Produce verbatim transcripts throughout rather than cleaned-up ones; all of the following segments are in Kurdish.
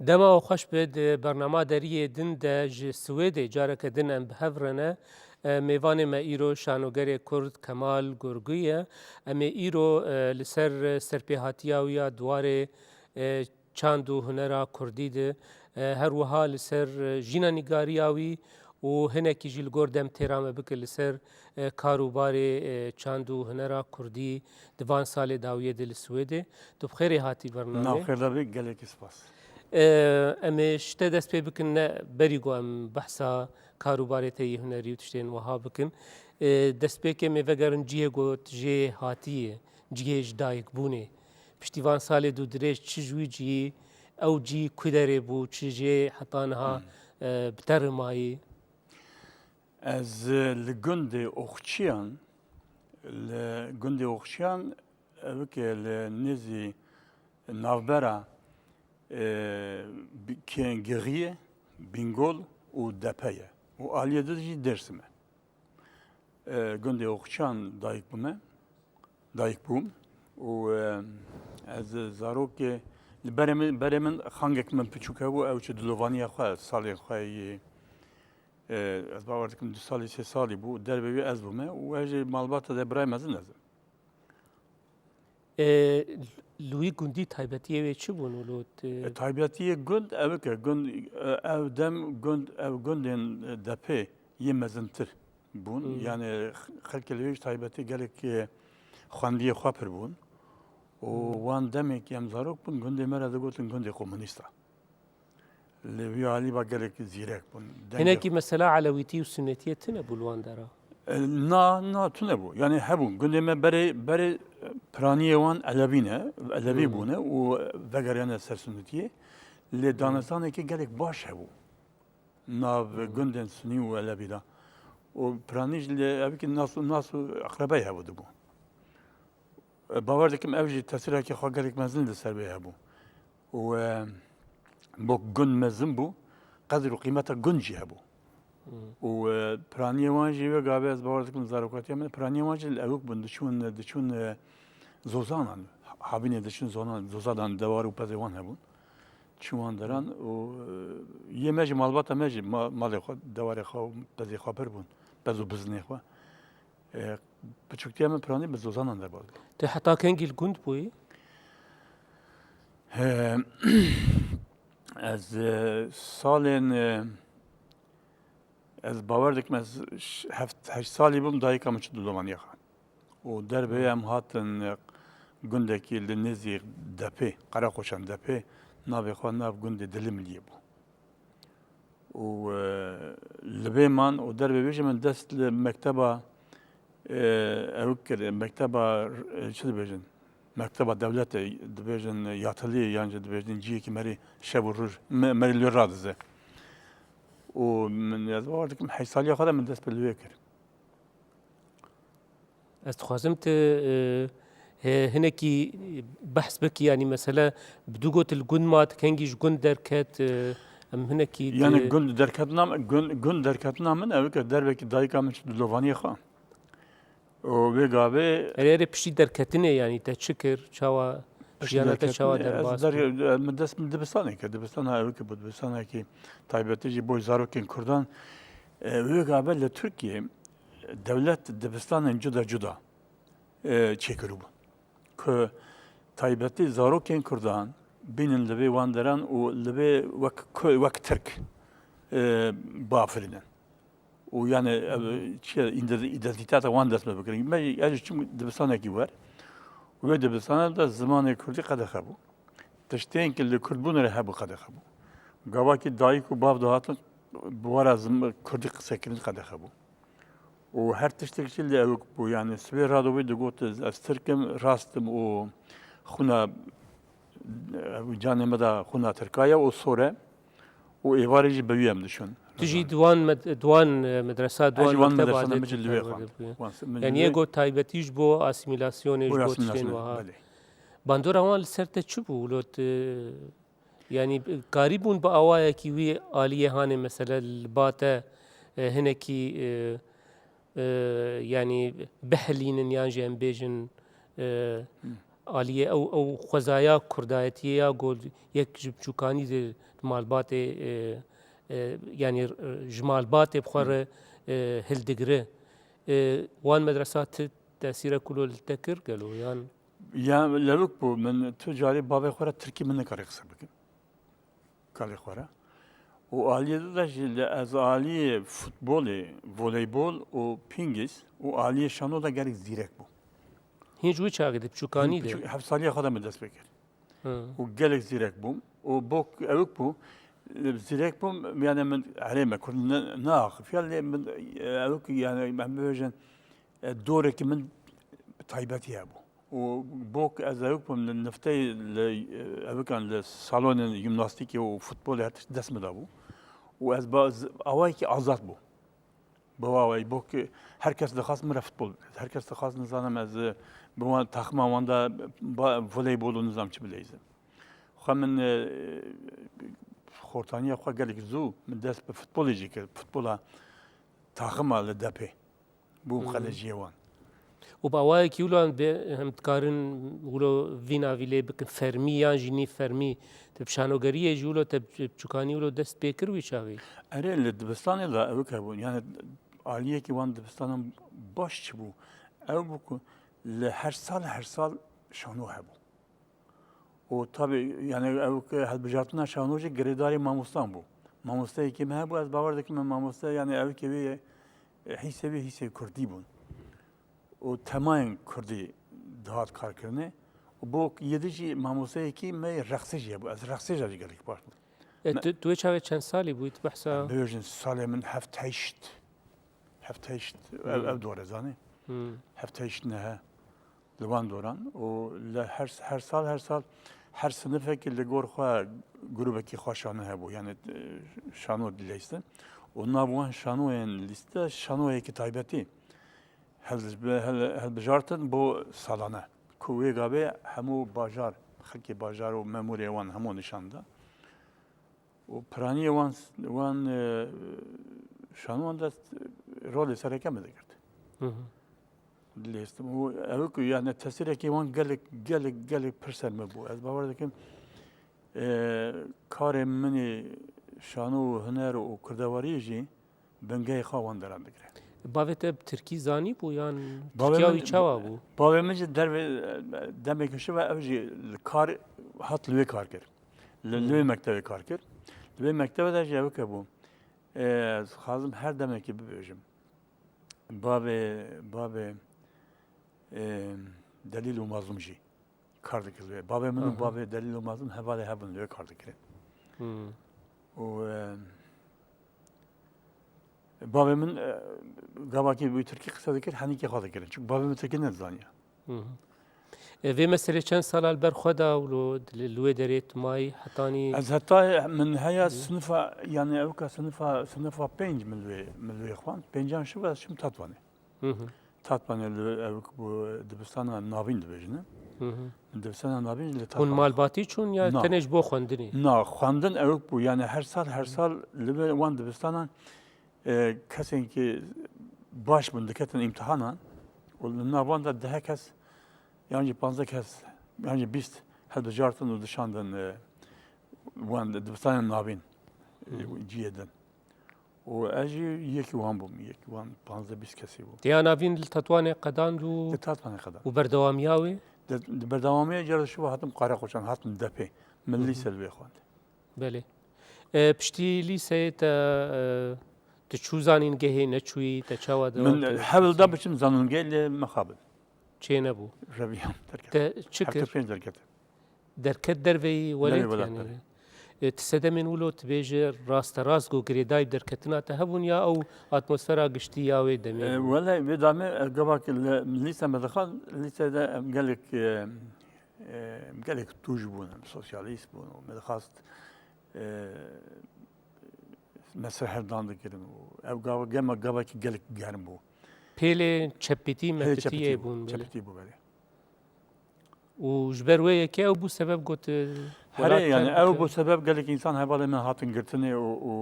Dema we xweş be, di bernama deriyê din de ji Swêdê careke din em bi hev re ne. E, mêvanê me îro şanogerê Kurd Kemal Gurgu ye. Em ê îro, e, li ser serpêhatiya wî ya di warê, e, çand û hunera Kurdî de, e, her wiha li ser, e, jîna nîgariya wî û hinekî jî li gor dem têra me bike li ser, e, kar û barê, e, çand û hunera Kurdî di van salê dawiyê de li Swêdê. Tu bi xêrê hatî bernamê. Navxêr de bî, gelekî spas. E, em ê ji te dest pê bikin, ne berî ku em behsa kar û barê te yê hunerî û tiştên wiha bikin. E, destpêkê em ê vegerin cihê ku tu jê hatiyê, cihê ji dayikbûnê. Piştî van salê dûdirêj çi ji wî cihî, ew cî ku derê bû, çi jê heta niha, Hmm. e, bi te re mayî? Ez, e, li gundê Oxçiyan, li gundê Oxçiyan, ew ke li nêzî navbera, e, bi-, kê-, Giriyê, Bîngol û Depe ye. Û aliyê din jî Dêrsim e. E, gundê Oxçiyan dayik bûme, dayik bûm. Û, e, ez zarokê, li berê min, berê min xangek min piçûk hebû, ew çi dilovaniya xwe, salên xwe yê, e, ez bawer dikim du salî, sê salî bû, derbê wî ez bûme û ez jî malbata de birayê mezin ez im. E, li wî gundî taybetiyê wê çi bûn wilo? E, taybetiyê gund ew ke gund, e, ew dem gund, ew gundên, e, Depê yê mezintir bûn. Hmm. Yani xelkê li wê jî taybetî gelek, e, xwendiyê xwe pir bûn. Û Hmm. wan demekî em zarok bûn, gundê me re digotin gundê komunîsta. Li wî alî ba gelek zîrek bûn. Dengê Hinekî mesela elewîtî û sunetiyê tune bû li wan dera? E, na, na, tune bû. Yani hebûn. Gundê me berê, berê, e, piraniyê wan elewî ne, elewî Hmm. bûne û vegeriyane ser sunetiyê. Lê Hmm. danistanekî gelek baş hebû. Nav Hmm. gundên sunî û elewî de. Û piranî jî lê evkî nas û, nas û eqrebeyê hebû dibû. E, bawer dikim ev jî tesîrekî xwe gelek mezin li ser wê hebû. Û, e, bo gund mezin bû, qedir û qîmeta gund jî hebû. Hmm. Û, e, piraniyê wan jî wê gavê ez bawer dikim zarokatiya min, piraniyê wan jî li ewik bûn, diçûn, diçûn, e, zozanan, havînê diçûn zonan, zozanan dewar û pezê wan hebûn. Çûn wan deran û, e, yê me jî malbata me jî ma-, malê xwe, dewarê xwe û pezê xwe pir bûn, pez û bizinê xwe. E, piçûktiya min piranî bi zozanan derbas bû. Tu heta kengî li gund bûyî? He, ez, e, salên, e, ez bawer dikim, ez ş-, heft, heşt salî bûm, dayika min çû dilovaniya xwe. Û derbê em hatin, e, gundekî li nêzî Depê, Qereqoçan Depê, navê xwe nav gundê Dilimiliyê bû. Û, e, li vê man û derbê wê jî min dest li mekteba, e, ew kir, mekteba, e, çi dibêjin? Mekteba dewletê dibêjin, yatilî yan jî dibêjin cihekî merî şev û roj, me-, merî li wê radize. Û min, ez bawer dikim, heşt saliya xwe de min dest pê li wê kir. Ez dixwazim tu, e, he-, hinekî behs bikî, yanî mesele bi du got li gund ma, tu kengî ji gund derket, e, em hinekî Yani di- gund derketina, gund, gund derketina min ew ke derbekî dayika min çû dilovaniyê xwe. Û wê gavê Erê, erê, piştî derketinê, yanî te çi kir, çawa Piştî jiyana te çawa derketinê, ez derbas der-, bû? ez min dest min dibistanê kir, dibistana ew ke bû, dibistanekî taybetî jî bo zarokên Kurdan. E, wê gavê li Tirkiyê dewlet dibistanên cuda cuda, e, çêkiribû. Ku taybetî zarokên Kurdan bînin li vê wan deran û li vê wek ku-, wek Tirk, e, bafirînin. Û yani, ev, çi ye, îde-, îdentîteta wan dest pê bikirin. Me, ez jî çûm dibistanekî wer. Wê dibistana de zimanê Kurdî qedexe bû. Tiştên ku li Kurdbûn re hebû qedexe bû. Gavakî dayik û bav dihatin, bi wara zim-, Kurdî qisekirin qedexe bû. Û her tiştek jî li ewik bû. Yani sibê radobî digot, "Ez Tirk im, rast im û xwina, ev canê me de xwina Tirka ye û sor e." Û êvarê jî bi wî em diçûn. Tu jî di wan med-, di wan, e, medresa, di Ez wan jî wan mekteba medresa de me tu jî li wê perwerde xwend. bûye. Wan se-, min Yani li yê wê got taybetî ji bo asîmîlasyonê, ji Bo bo asîmîlasyon, tiştên wiha. belê. Bandora wan li ser te çi bû? Wilo tu, yani, karîbûn bi awayekî wî aliyê hanê, mesele li ba te, e, hinekî, e, e, yani, bihelînin yan jî em bêjin, e, Hı. Aliyê ew, ew xwezaya kurdayetiyê ya ku yek ji biçûkanî de malbatê, e, e, yanî, e, ji malbatê bi xwe re, e, hildigire. E, wan medresa ti tesîrek wilo li te kir gelo yan? Ya lewik bû, min tu carê bavê xwe re tirkî min nikarî qise bikim. Kalê xwe re. Û aliyê de jî li ez aliyê futbolê, voleybol û pingis û aliyê şano de gelek zîrek bû. Hîn ji wî çaxê de, piçûkanî de? Piçû-, heft saliya xwe de min dest pê kir. Hı. Û gelek zîrek bûm. Û bok ewik bû, zîrek bûm, yani min erê me kurd ne, neaxifiya, lê min ewik, yani em bibêjin, e, doreke min taybetî hebû. Û bok ez ewik bûm, li nifteyê li, e, ewikan li salonên jimnastîkê û futbolê her tişt dest min de bû. Û ez ba-, z-, awayekî azad bûm. Bi wa wayî bok her kes dixwast min re futbol bike. Her kes dixwast, nizanim ez, e, bi wan taxima wan de ba-, voleybol û nizam çi bileyzim. Xwe min, e, xortaniya xwe gelek zû min dest bi futbolê jî kir. Futbola taxima li depê. Bûm Hmm. xeleciyê wan. Û bi awayekî wilo em bê, em dikarin wilo vî navî lê bikin, fermî yan jî nî fermî. Te bi şanogeriyê jî wilo te bi çûkanî wilo dest pê kir wî çaxê? Erê, li dibistanê de ewik hebûn. Yani aliyekî wan dibistanan baş çi bû? Ew bû ku li her sal, her sal şano hebû. Û tabi, yani ew ke hilbijartina şano jî girêdarê mamostan bû. Mamosteyekî me hebû, ez bawer dikim me mamoste, yani ew ke wê, e, hîsê wê hîsê kurdî bûn. Û temayên kurdî dihat karkirinê. Û bo yê di jî mamosteyekî me yê rexsê jî hebû. Ez rexsê jî gelek baş bûm. E, Me- tu, tu wê çaxê çend salî bûyî? Tu behsa Em bibêjin salê min heft heşt. Heft heşt, ev, Hmm. ev dor e, zanî? Hmm. Heft heşt nehe. Li wan doran û li her, her sal, her sal her sinifekî li gor xwe grûbekî xwe şano hebû, yani, e, şano dileyistin. Û nav wan şanoyên lîste şanoyekî taybetî hel-, hel-, hilbijartin bo salane. Ku wê gavê hemû bajar, xelkê bajar û memûrê wan hemû nîşan da. Û piraniyê wan, wan, e, şanoyan de rolê sereke me digirt. Hı hı. Lêstim. Û ew ku yani tesîrekî wan gelek, gelek, gelek pir ser me bû. Ez bawer dikim, e, karê min ê şano û huner û kurdewariyê jî bingehê xwe wan deran digire. Bavê te bi tirkî zanî bû yan Bavê tirkiya min, wî çawa bû? Bavê min jî derve, demeke şiva ew jî li kar hat, li wê kar kir. Li, li wê Hmm. mektevê kar kir. Li wê mektevê de jî ewike bû. Ê, ez dixwazim her demekê bibêjim. Bavê, bavê, ê, Delîl û Mazlûm jî kar dikir li wê. Bavê min û Aha. bavê Delîl û Mazlûm hevalê hev bûn, li wê kar dikirin. Hmm. Û, ê, bavê min, ê, gavakî bi tirkî qise dikir, henîkê xwe dikirin. Çunku bavê min tirkî nedizaniya. Hı hı. E, vê meselê çend sala li ber xwe da û li, li, li wê derê tu mayî hetanî? Ez heta min heya Hı. sinifa, yani ewka sinifa, sinifa pênc min li wê, min li wê xwend. Pêncan şiv ez çim Tatvanê. Hı hı. Tatvanê li ewk bû dibistana navîn dibêjin. Hı hı. Dibistana navîn li Hûn Tatvanê. Malbatî çûn ya Na. tenê ji bo xwendinê? Na, xwendin ewk bû. Yani her sal, her sal li vê wan dibistanan e, kesên ki baş bûn diketin îmtihanan û li nav wan de deh kes, yan jî panzdeh kes, yan jî bîst hilbijartin û dişandin, e, wan dibistanên navîn, e, Hı. cihê din. Û ez jî yekî wan bûm, yekî wan panzdeh bîst kesî bûm. Te ya navîn li Tetwanê qedand û Li Tetwanê qedand. û berdewamiya wê? Di, di berdewamiya cara şiva hatim Qereqoçan, hatim depê. Min Hı hı. lîse li wê xwend. Belê. E, piştî lîseyê te, e, tu çû zanîngehê, neçûyî, te çawa dewam Min kir? Hewl da biçim zanîngehê, lê mixabin. Çê nebû. Reviyam derket. Te çi kir? Heft û pênc derket. Derket derveyî welat, Derveyî welat, yani. Belê. E, ti sedemên wilo tu bêje rasterast ku girêdayî bi derketina te hebûn ya ew atmosfera giştî ya wê demê E, bû? Wele vê damê, e, gava ki li lîse me dixwar, lîse de em gelek, e, e, gelek tûj bûn, em sosyalîst bûn û me dixwast, e, me ser hev dan dikirin û ev gava, gema gavekî gelek germ bû. Pêlê çepîtî, Pêlê mepîtî çepîtî yê bû, bûn, belê. Çepîtî bû, belê. Û ji ber wê yekê ew bû sebeb got, e, Herê, welat yani terk ew bike. Bû sebeb gelek însan hevalên me hatin girtinê û, û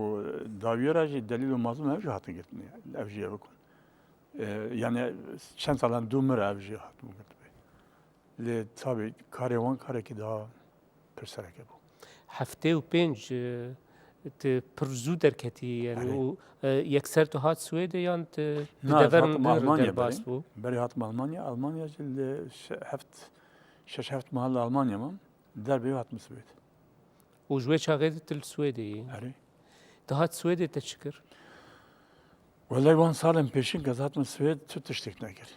dawiya re jî Delîl û Mazlûm ev jî hatin girtinê. Ev jî ew bûn. E, yani çend salan dû mir ev jî hatin girtinê. Lê tabî karê wan karekî daha pirsereke bû. Heftê û pênc, e, tu pir zû derketî, yani, Erê. û, e, yekser tu hat Swêdê yan tu di Na, ez deverin hatim din Almanya derbas berê. bû? Berê hatim Almanya. Almanya jî li şe-, heft, şeş heft mehal li Almanya mam. Derbê wê hatim Swêd. Û ji wê çaxê de tu li Swêdê yî? Erê. Tu hat Swêdê te çi kir? Welay wan salên pêşin ke ez hatim Swêd tu tiştek nekir.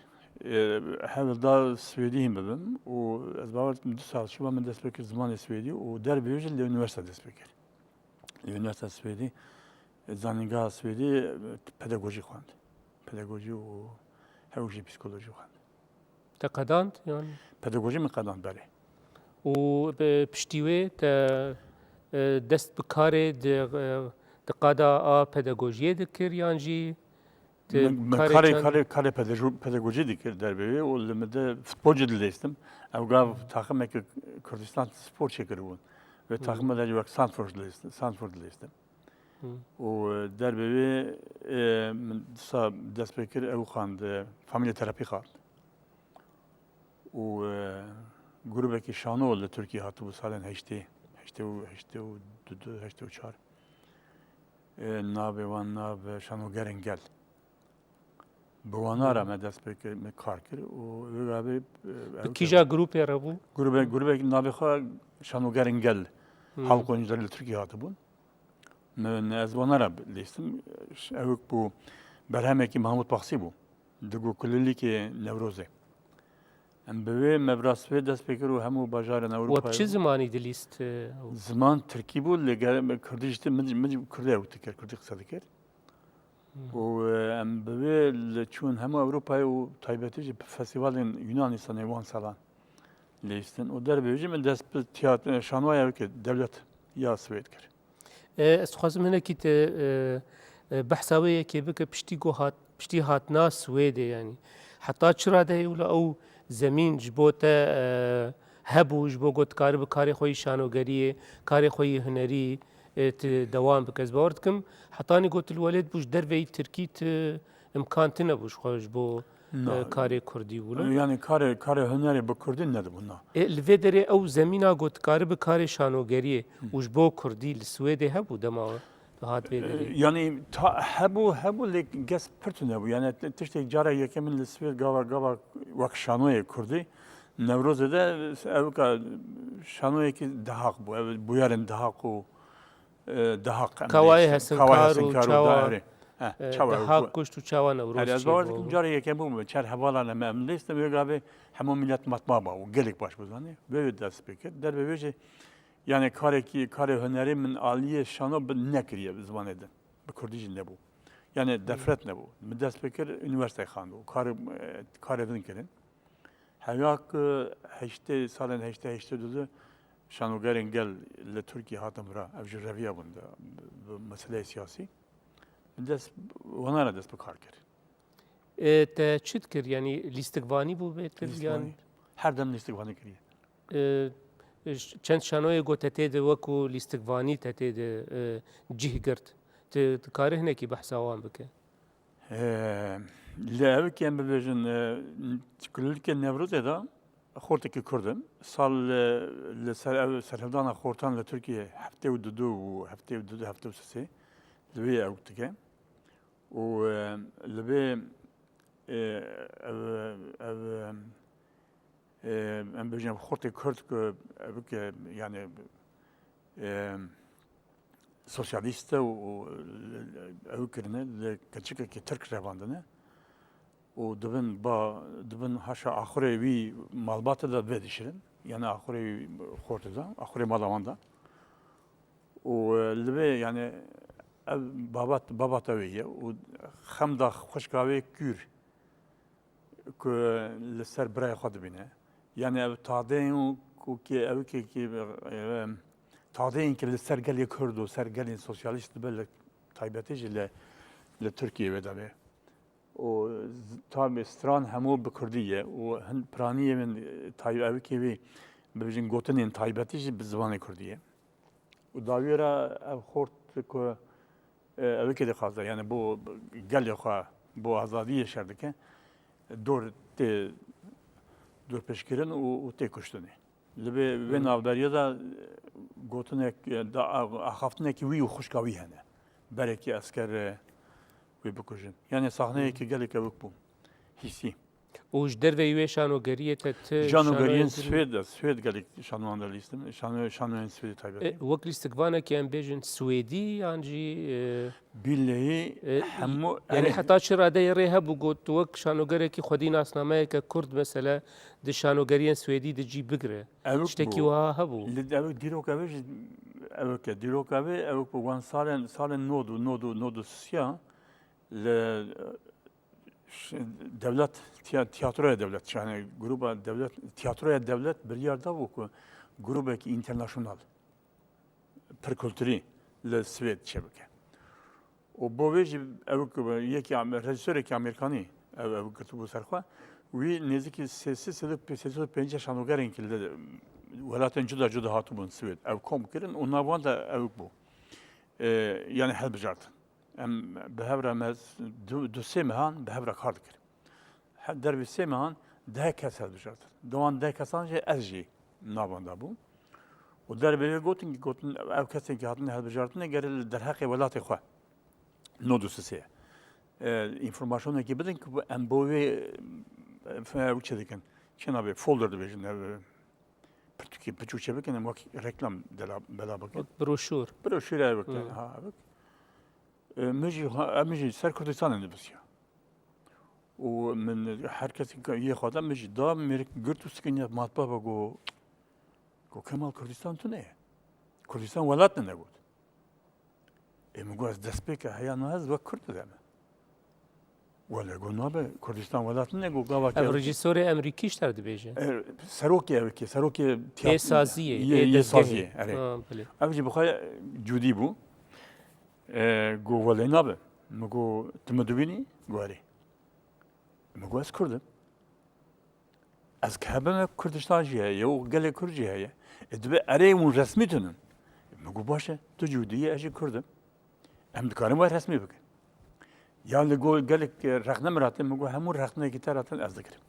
Ee, hewl da Swêdî hîn bibim û ez bawer dikim du sal şiva min dest pê kir zimanê Swêdî û derbê wê jî li unîversîte dest pê kir. Li unîversîteya Swêdî, e, zanîngeha Swêdî, e, pedagojî xwend. Pedagojî û hewce psîkolojî xwend. Te qedand yan? Pedagojî min qedand, belê. Û bi piştî wê te, e, dest bi karê di, e, di qada a pedagojiyê dikir yan jî di Min, min karê karê, çand- karê, karê pedago-, pedagojî dikir derbê wê û li min de futbolcî dilêstim. Ew gav taximeke Kurdistan spor çêkiribûn. Ve Hı. Taximê de jî wek Sandford dilêstim, Sandford dilêstim. Hı. Û, e, derbê wê, e, min disa dest pê kir, ew xwend, e, familya terapî xwend. Û, e, grûbekî şano li Tirkiyê hatibû salên heştê, heştê û, heştê û du, heştê û çar. E, navê wan nav, e, Şanogerên Gel. Bi wana re me dest pê kir, me kar kir û wê gavê, e, Bi ew kîja kir. grûpê re bû? Grûbe, grûbek navê xwe Şanogerên Gel. Hmm. Halk oyuncuları li Tirkiye hatibûn. Me, ne ez wana re lêstim. Ewik bû berhemekî Mahmut Baxsî bû. Digo Kulilîkê Newrozê. Em bi wê me bi rastî wê dest pê kir û hemû bajarên We Ewropayê bi çi zimanî dilîst, e, ew? Ziman tirkî bû, lê gere me kurdî jî min, min jî kurdî ew dikir, kurdî qise dikir. Hmm. Û, e, em bi wê li çûn hemû Ewropayê û taybetî jî bi festîvalên Yunanistanê wan salan lêstin. Û derbê wê jî min dest bi tiyat-, şanoya weke dewlet ya Swêd kir. E, ez dixwazim hinekî te, e, e, behsa wê yekê bike, piştî ku hat, piştî hatina Swêdê, yanî heta çi radeyê wila ew zemîn ji bo te, e, hebû, ji bo ku tu karibî karê xwe yî şanogeriyê, karê xwe yî hunerî, e, tu dewam bike. Ez bawer dikim, hetanî ku tu li welêt bû, ji derveyî tirkî tu imkan tune bû ji xwe ji bo, Na. e, karê kurdî wilo. Yani karê, karê hunerê bi kurdî nedibû, na. E, li vê derê ew zemîna ku tu karibî karê şanogeriyê û ji bo kurdî li Swêdê hebû dema tu hat vê derê? Yani ta, hebû, hebû lê ges pir tune bû. Yani t-, tiştek cara yekemin li Swêd gava, gava wek şanoyê kurdî. Newrozê de ew ka şanoyekî dehaq bû. Ew bûyerên dehaq û, e, dehaq, em Kawayê dê- Hesinkar Kawayê û Hesinkar û çawa, da-, erê. He, e, çawa ew dehaq ku- kuşt û çawa Newroz Erê, ez çêbû. Bawer dikim cara yekem bû, çer hevala ne me em lêstin wê gavê hemû milet matma ba û gelek baş bû zanî. Wê wê dest pê kir. Derbê wê jî yani karekî, karê hunerê min aliyê şano bi nekiriye bi zimanê din. Bi kurdî jî nebû. Yani defret nebû. Min dest pê kir, unîversîteyê xwend û karê, e, karê din kirin. Heya ku heştê, salên heştê, heştê du de şanogerên gel li Tirkiyê hatin vira, ev ji reviya bûn de, bi, bi meseleyê siyasî. Min dest, wana re dest bi kar kir. E, te çi dikir? Yanî lîstikvanî bû bêtir yan? Lîstikvanî. Her dem lîstikvanî kiriye. E, ş-, çend şanoyê ku te tê de wekû lîstikvanî te tê de, e, cih girt. Tu, tu karî hinekî behsa wan bike? E, li ew ki em bibêjin, e, kulîlkê Newrozê de xortekî Kurd im. Sal, e, li ser ev serhildana xortan li Tirkiyê heftê û du û heftê û du, heftê û sê li wê ew dike. Û, e, li vê, e, ev, ev, e, em bêjin xortê Kurd ku ev ke, yani, e, sosyalîst e û, û ew kirine li keçikekî Tirk revandine û dibin ba, dibin haşa axurê wî malbatê de vedişirin. Yani axurê xortê de, axurê mala wan de. Û, e, li vê, yani, ev babat, babata wê ye û xem da xwişka wê kûr ku li ser birayê xwe dibîne. Yani ev tadeyên ku ki, ew ki, ki, e, tadeyên ki li ser gelê Kurd û ser gelên sosyalîst dibe li taybetî jî li, li Tirkiyê wê de be. Û z-, tabî stran hemû bi kurdî ye û hin piraniyê min, e, tay-, ew ki wî bibêjin gotinên taybetî jî bi zimanê kurdî ye. Û dawiyê re ev xort ku, e, ew ê kê dixwaze, yani bo gelê xwe, bo azadiyê şer dike, dor tê, dorpêçkirin û, û tê kuştinê. Li vê, vê navberiya de, e, gotinek, e, da, axaftinekî wî û xwişka wî hene. Berekî esker, e, wê bikujin. Yani sahneyekî gelek ewik bû. Hîsî. Û ji derveyî wê şanogeriyê te ti Şanogeriyên şanoyên din Swêd de, Swêd gelek şanoyan de lîstim. Şano-, şanoyên Swêdê taybetî. E, wek lîstikvanekî em bêjin Swêdî yan jî, e, Billeyî e, hemû, yani erê heta çi radeyê rê hebû got, wek şanogerekî xwedî nasnameyeke Kurd mesele di şanogeriyên Swêdî de cî bigire? Ewik Tiştekî bû. Wiha hebû? Li, ewik dîroka wê jî, ewik e, dîroka wê ewik bû. Wan salên, salên nod û, nod û, nod û sisiya li, ş-, dewlet, tiya-, tiyatroya dewlet, yani gruba dewlet, tiyatroya dewlet biryar dabû ku grubekî internasyonal, pir kulturî li Swêd çêbike. Û bo vê jî ew ku yekî Am-, rejîsorekî Amerîkanî ew, ew girtibû ser xwe, wî nêzîkî sê sed, sê sed û pêncî şanogerên ki li welatên cuda cuda hatibûn Swêd, ew kom kirin û nav wan de ew bû. E, yani hilbijartin. Em bi hev re me du, du sê mehan bi hev re kar dikir. He, dervê sê mehan deh kes hilbijartin. Di wan deh kesan jî ez jî navenda bûm. Û dervê wê gotin ki, gotin, ev kesên ki hatine hilbijartinê gere li derheqê welatê xwe nod û sisê, e, înformasyonekî bidin ki em bo wê, e, ew çi dikin? Çi navê? Folder dibêjin, ev, e, pirtûkê piçûk çêbikin, em wek reklam dela-, bela bikin. Wek broşûr. Broşûre wek, Hmm. ha, wek. E, min jî, ha, em jî ser Kurdistanê nivisiya. Û min her kesî ka-, yê xwe da, min jî da, mêrik girt û sikiniya matbaba, got, got, Kemal, Kurdistan tune ye. Kurdistan welat nine, got. Ê, min got, ez destpêke heya niha ez wek Kurd dideme. Wele, got, nabe, Kurdistan welat nine, got, gava Ev ke- rejîsorê Emerîkî ji te re dibêje? E, serokê ev ki, serokê Ê tiyat-, saziyê, yê, ê yê dezgehê. Saziyê, erê. Ha, belê. Ev jî bi xwe cûdî bû. E, got, wele nabe. Min got, tu min dibînî? Got, erê. Min got, ez Kurd im. Ez ki hebime Kurdistan jî heye û gelê Kurd jî heye. E, dibe erê hûn resmî tinin. Min got, baş e, tu cûdî yî, ez jî Kurd im. Em dikarin we resmî bikin. Ya li gor gelek, e, rexne min hatin, min got, hemû rexneyekî te hatin ez dikirim.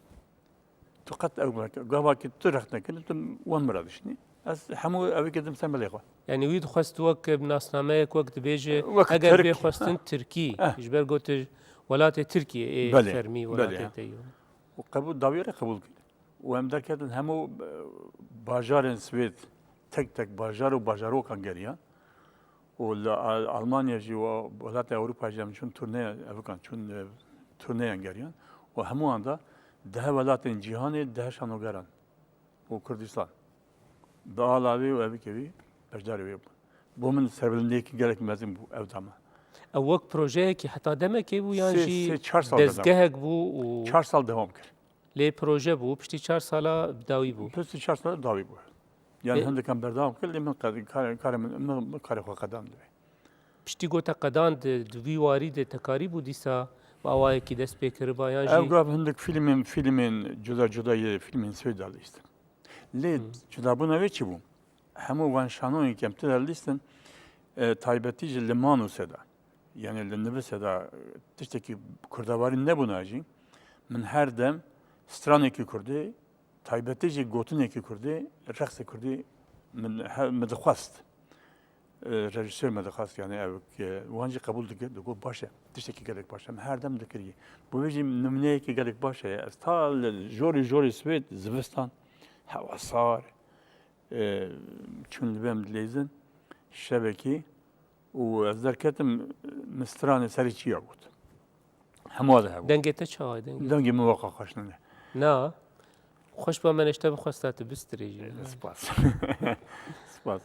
Tu qet ew gava ki tu rexne kirin, tu wan min re dişînî. Ez hemû ew ê girdim ser milê xwe. Yani wî dixwest wek bi nasnameyek wek dibêje, Wek eger Tirk. bê xwestin Tirkî, Eh. ji ber got welatê Tirkiyê ê Belê, fermî belê, welatê ha. te yo. Û qebûl, dawiyê re qebûl kir. Û em derketin hemû, e, bajarên Swêd, tek tek bajar û bajarokan geriyan. Û li Al-, Almanya jî û welatê Ewropa jî em çûn turneya, evikan çûn, e, turneyan geriyan. Û hemû anda deh welatên cîhanê, deh şanogeran û Kurdistan. Bi ala wî û evikê wî beşdarî wê bûn. Bo min serbilindiyekî gelek mezin bû ew dema. Ew wek projeyekî heta demekê bû yan Sê, jî sê, çar sal dezgehek bû û Çar sal dewam kir. Lê proje bû, piştî çar sala bi dawî bû. Piştî çar sala dawî bû. Yani E- hindekan berdewam kir, lê min qe-, kar-, karê min, min, min karê xwe qedand divê. Piştî ku te qedand, di vî warî de te karîbû dîsa bi awayekî dest pê kiriba yan jî? Ev gav hindik fîlmên, fîlmên cuda cuda yê fîlmên Swêd de lîstin. Lê Hı. cudabûna wê çi bû? Hemû van şanoyên kem tê de lîstin, e, taybetî jî li Manusê de, yani li Nivisê de, tiştekî kurdewarî nebûna jî, min her dem stranekî kurdî, taybetî jî gotinekî kurdî, reqsê kurdî min he-, min dixwest. E, rejîsor me dixwest, yani ew ke wan jî qebûl dikir, digot, baş e, tiştekî gelek baş e. Em her dem dikirî. Bo vê jî nimûneyekî gelek baş e. Ez ta li jorî jorî Swêd, zivistan, hewa sar, e, çûn li vê em dileyzin, şevekî û ez derketim, min stranê serê çiya got. Hema de hebû. Dengê te çawa ye? Dengê Dengê min weka xweş nîne. Na. Xweş ba, me neşte bixwesta tu bistirê jî. Spas. Spas.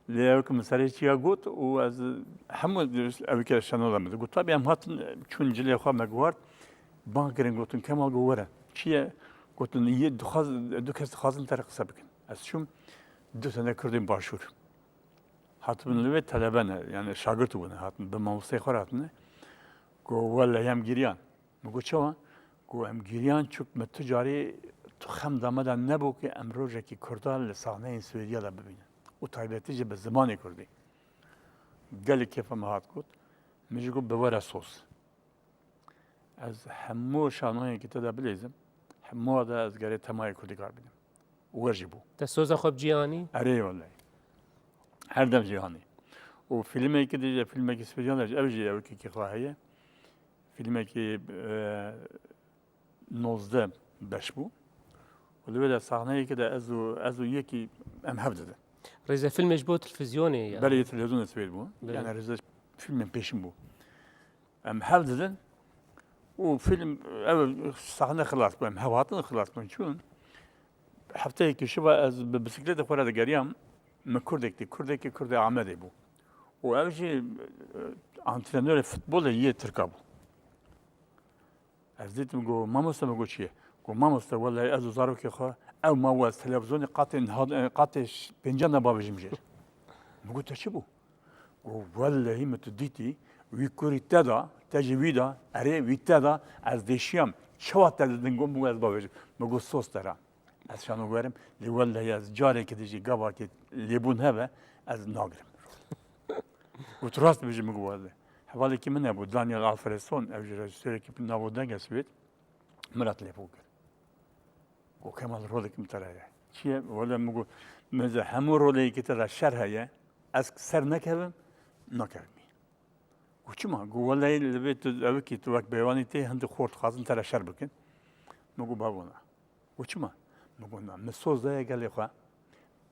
Lê ew ki min serê çiya got û ez hemû ew ke şeno de min got. Tabii em hatin çûn cilê xwe me guhart. Bang kirin, gotin, Kemal, got, were. Çi ye? Gotin, yê dixwaz-, du kes dixwazin te re qise bikin. Ez çûm, du tane Kurdên Başûr. Hatibin li vê, telebe ne, yani şagirt bûne, hatin, bi mamosteyê xwe re hatine. Go, wele em giriyan. Min got, çawa? Go, em giriyan, çuk me tu carî tu xem da me de nebû ki em rojekî Kurdan li sahneyên Swêdiya de bibînin. Û taybetî jî bi zimanê Kurdî. Gelek kêfa me hat got. Min jî got, bi were soz. Ez hemû şanoyên ki te de bilêzim, moda ez gerê temayê kurdî kar bînim. Û wer jî bû. Te soza xwe bi cî anî? Erê wellahî. Her dem jî anî. Û fîlmekî dî, fîlmekî Swêdiyan de jî, ew jî ew kekî xwe heye. Fîlmekî, e, nozdeh beş bû. Û li wê de sahneyekê de ez û, ez û yekî em hev didin. Rêzefîlmê ji bo televîzyonê ya? Belê, yê televîzyonê Swêd bû. Belê. Yani rêze fîlmên pêşin bû. Em hev didin û fîlm, ev sahne xilas bû, em hev hatin xilas bûn. Çûn, hefteyekî şiva ez bi bisiklêtê xwe re digeriyam, min kurdek dî, kurdekî kurdê Amedê bû. Û ev jî, e, antrenorê futbolê yê Tirka bû. Ez dîtim, got, "Mamoste," min got, "çi ye?" Got, "Mamoste, wellahî ez û zarokê xwe, ew ma west televîzyonê qatê niha, qatê ş-, pêncan de bavêjim jê." Min got, "Te çi bû?" Got, "Wellahî min tu dîtî, wî kurî te da, te ji wî da, erê wî te da, ez dêşiyam, çawa te didin?" Got, "Min got, ez bavêjim." Min got, "Sos te ra." Ez şanogerim, lê wellehî ez carekê dijî gavakê lêbûn hebe, ez nagirim. Got, "Rast bijî?" Min got, "Wellehî." Hevalekî min hebû, Daniel Alfredson, ew jî rejîsorekî bi navûdeng e Swêd, min re telefon kir. Got, "Kemal, rolekî min te re ye." "Çi ye?" "Wele," min got, "min ze hemû roleyekî te de şer heye, ez ser nekevim, nakevimî." Got, "Çima?" Got, "Welehî li vê tu, ew kî tu wek bêwanî tê, hindî xort dixwazin te re şer bikin." Min got, "Bavona." Got, "Çima?" Min got, "Na, min soz daye gelê xwe,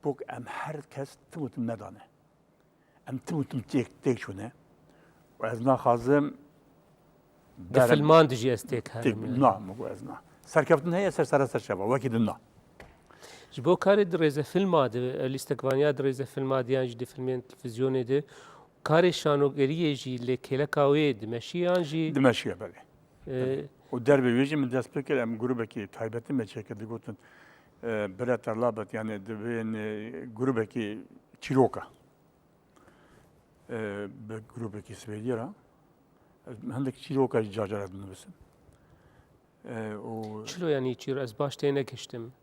bok em her kes tim û tim nedane. Em tim û tim têk, têk çûne. Û ez naxwazim Di berem filman de jî ez têk têk herim, yani. Na, min got, ez na. Serkeftin heye ser sere ser şeva, wekî din na." Ji bo karê di rêzefilma de, lîstikvaniya di rêzefilma de yan jî di filmên televîzyonê de, karê şanogeriyê jî lê kêleka wê dimeşî yan jî? Dimeşiye, belê. Ee, Belê. Û dervê wê jî min dest pê kir, em grûbekî taybetî me çêkir, digotin, e, Brätterlabbet, yani divên, e, grûbekî çîroka. E, bi grûbekî Swêdî re. Ez hindek çîroka jî car car ez dinivisim. E, û Çilo, yani çîro-, ez baş tê negihiştim.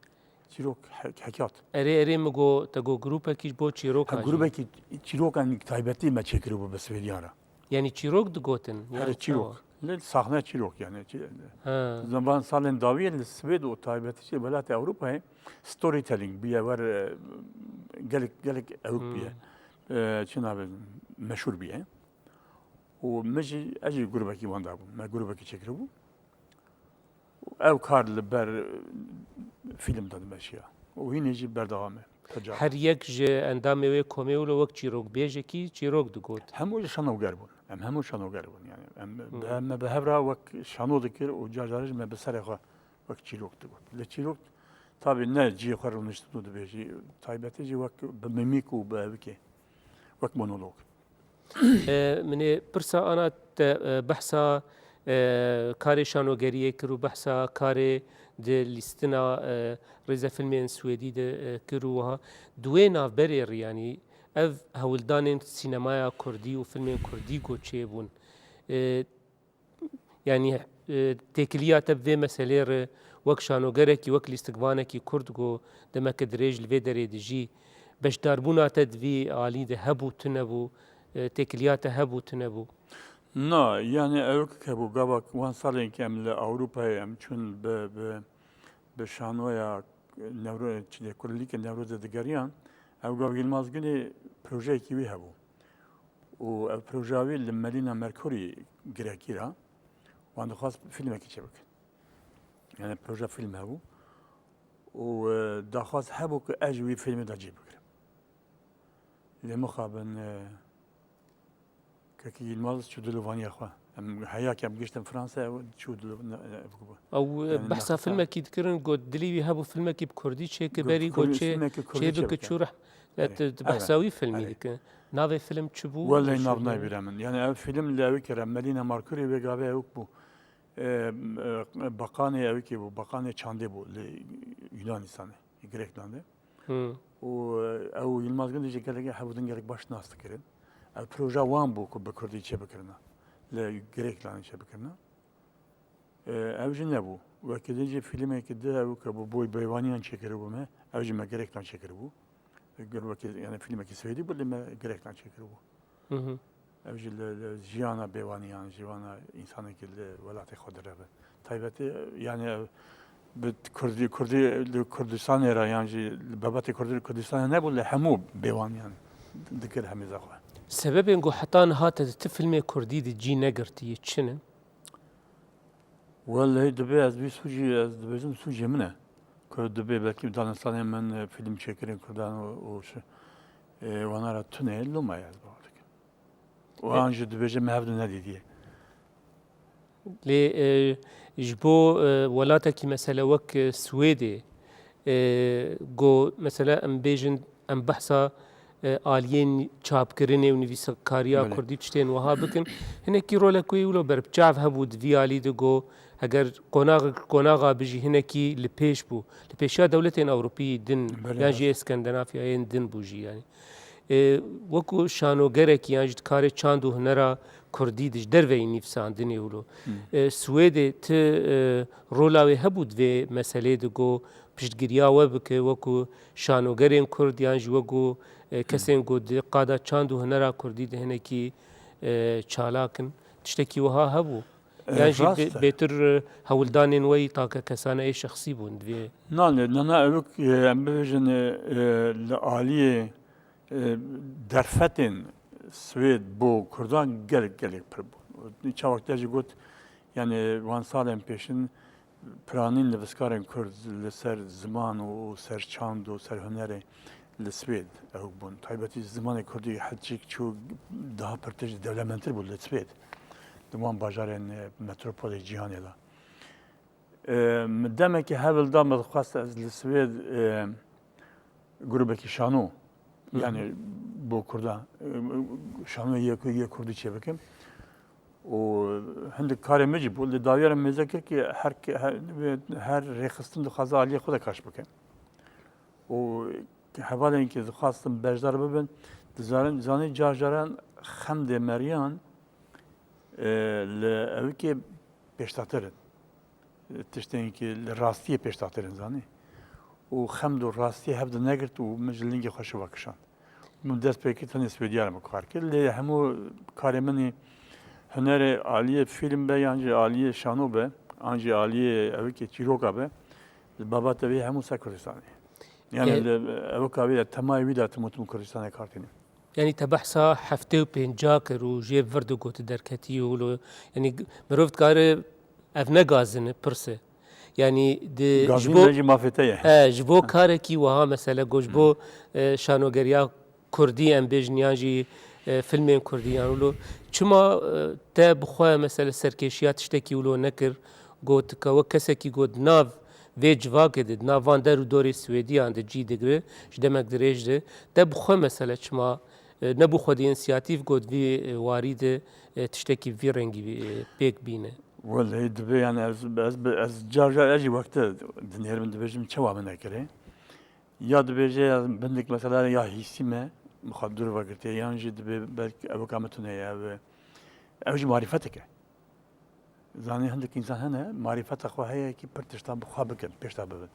Çîrok he-, hekat. Erê, erê, min got, te got grûpekî ji bo çîroka Ha, jî. Grûbekî çîrokan taybetî me çêkiribû bi Swêdiyan re. Yani çîrok digotin? Herê, yani çîrok. Tamam. Li sahne çîrok yani. Çî-, Ha. Zaman salên dawiyê li Swêd û taybetî jî welatê Ewropayê storytelling bûye wer, e, gelek, gelek ewk Hmm. bûye. E, çi navê, meşhur bûye. Û min jî, ez jî grûbekî wan de bûm. Me grûbekî çêkiribû. Û ew kar li ber, e, fîlm de dimeşiya. Û hînê jî berdewam e. Teca. Her yek ji endamê wê komê wilo wek çîrokbêjekî çîrok digot. Hemû jî şanoger bûn. Em hemû şanoger bûn. Yani em Hmm. bi, me bi hev re wek şano dikir û car car jî me bi serê xwe wek çîrok digot. Li çîrok tabî ne cihê xwe rûniştin û dibêjî. Taybetî jî wek bi mimîk û bi evikê. Wek monolog. E, min ê pirsa ana te, e, behsa, e, karê şanogeriyê kir û behsa karê di lîstina, e, rêzefilmên Swêdî de, e, kir û wiha. Di wê navberê re, yanî ev hewldanên sînemaya kurdî û filmên kurdî ku çêbûn, e, Yanî, e, têkiliya te bi vê meselê re wek şanogerekî, wek lîstikvanekî kurd ku demeke dirêj li vê derê dijî, beşdarbûna te di vî alî de hebû, tune bû, e, têkiliya te hebû, tune bû? Na, yani ewk hebû, gava wan salên ke em li Ewropayê em çûn bi, bi, bi şanoya Newro-, çi dê, Kurlîkê Newrozê digeriyan, ew gav Yilmaz Gunê projeyekî wî hebû. Û ev proja wî li Melina Mercury girekî ra, wan dixwest filmekî çêbikin. Yani proje film hebû. Û, e, daxwaz hebû ku ez ji wî filmê de cî bigirim. Lê mixabin, e, Kekî Yilmaz çû dilovaniya xwe. Em heya ke em giştin Fransa, ew çû dilo-, ne, ne, ev ku bû. Ew, e, Yani behsa nexta filmekî dikirin, got dilî wî hebû filmekî bi kurdî çêke, Got berî got kurî çê, filmekî kurdî çêbike çêbike. çû reh-, Evet, e, tu evet, behsa wî filmî evet. dike. Navê film çi bû? Wellahî Şû nav de. nayê bîra min. Yani ev film li ew kere Melina Mercury vê gavê ew bû. E, e, Bakanê ew kê bû, Bakanê Çandê bû li Yunanistanê, Greklandê. Hmm. Û, e, ew Yilmaz Gunê jî gelek hevdin gelek baş nas dikirin. Ev proja wan bû ku bi kurdî çêbikirina. Li Greklandê çêbikirina. E, ev jî nebû. Wekî din jî fîlmekî di ew ke bi boy bêwaniyan çêkiribû me, ew jî me Grekland çêkiribû. Gir wekî, yani fîlmekî Swêdî bû, lê me Grekland çêkiribû. Hı hı. Ev jî li, li jiyana bêwaniyan, jiyana însanekî li welatê xwe direve. Taybetî, yani ev Bi Kurdî, Kurdî li Kurdistanê re yan jî li babetê Kurdî li Kurdistanê nebû, li hemû bêwaniyan dikir hemîza xwe. Sebebên ku heta niha te di ti filmê Kurdî di cî negirtiye çi ne? Wellehî dibê ez vî sûcî, ez dibêjim sûcê min e. Ku dibê belkî bi danistanê min, e, fîlm çêkirin Kurdan û, û şi-, e, wana re tune loma ye ez bawer dikim. Û an jî dibêje me hevdu nedîtiye. Lê, e, ji bo, e, welatekî mesela wek, e, Swêdê, e, go mesela em bêjin em behsa, e, aliyên çapkirinê û nivîskariya Belê. Kurdî tiştên wiha bikin. Hinekî rolek wê wilo ber bi çav hebû di vî alî de go heger qonax-, qonaxa bijî hinekî li pêş bû. Li pêşiya dewletên Ewropî din Belê, yan jî rast. Ê Skandinafyayên din bû jî yanî. E, wekû şanogerekî yan jî di karê çand û hunera Kurdî de ji derveyî nivîsandinê wilo. Hmm. E, Swêdê ti, e, rola wê hebû di vê meseleyê de go piştgiriya we bike wekû şanogerên Kurd yan jî wekû, e, kesên ku di qada çand û hunera Kurdî de hinekî, e, çalak in. Tiştekî wiha hebû? E, Yan jî rast bê- e. Bêtir, e, hewldanên we yî take kesane ê şexsî bûn divê. Na, ne, na, na, ew, e, em bibêjin, e, e, li aliyê, e, derfetên Swêd bo Kurdan gelek, gelek pir bûn. Çawa te jî got, yani wan salên pêşin piranîn nivîskarên Kurd li ser ziman û ser çand û ser hunerê li Swêd ew bûn. Taybetî zimanê Kurdî hecîk çû daha pir tişt dewlementir bû li Swêd. Di wan bajarên, e, metropolê cîhanê de. E, min demekî hewl da, min dixwest ez li Swêd, e, grûbekî şano, Hı hı. yani bo Kurdan, e, şanoyê yê, yê Kurdî çêbikim. Û hindik karê min jî bû. Li dawiyê re mêze kir ki her, her, her rêxistin dixwaze aliyê xwe de kaş bike. Û hevalên ki dixwastin beşdar bibin, dizanin, zanî car caran xemdê meriyan, e, li ewikê pêştatir in. Tiştên ki li rastiyê pêştatir in, zanî. Û xemd û rastiyê hev di negirt û min ji lingê xwe şiva kişand. Min dest pê kir, tenê Swêdiya re min kar kir. Lê hemû karê min ê hunerê aliyê fîlm be, yan jî aliyê şano be, an jî aliyê ewikê çîroka be, li babeta vê hemû ser Kurdistanê. Yani E- li ewika wî de, temayê wî de tim û tim Kurdistanê kar tînim. Yanî te behsa heftê û pênca kir û jê vir digot derketî û lo, yanî g-, mirov dikare ev ne gazin e, pirs e. Yanî di, ji Gazîn bo, ne jî mafê te ye. E, ji bo karekî wiha mesele got, ji bo, Hmm. e, şanogeriya Kurdî em bêjin yan jî, e, filmên Kurdî yan wilo. Çima, e, te bi xwe mesele serkêşiya tiştekî wilo nekir? Got ke wek kesekî got nav vê civakê de, di nav van der û dorê Swêdiyan de cî digire, ji demek dirêj de, te bi xwe mesele çima, e, nebû xwedî însiyatîf got vî, e, warî de, e, tiştekî vî rengî, e, pêk bîne? Welehî dibe, yani ez, ez, ez car car ez jî wek te dinêrim, dibêjim çawa min nekirê. Ya dibêje ya bindik mesela ya hîsî me, bi xwe dûr vegirtiye, yan jî dibê belkî ewika me tune ye, ev, ew jî marîfetek e. Zanî hindik însan hene, marîfeta xwe heye ki pir tiştan bi xwe bikin, pêşta bibin.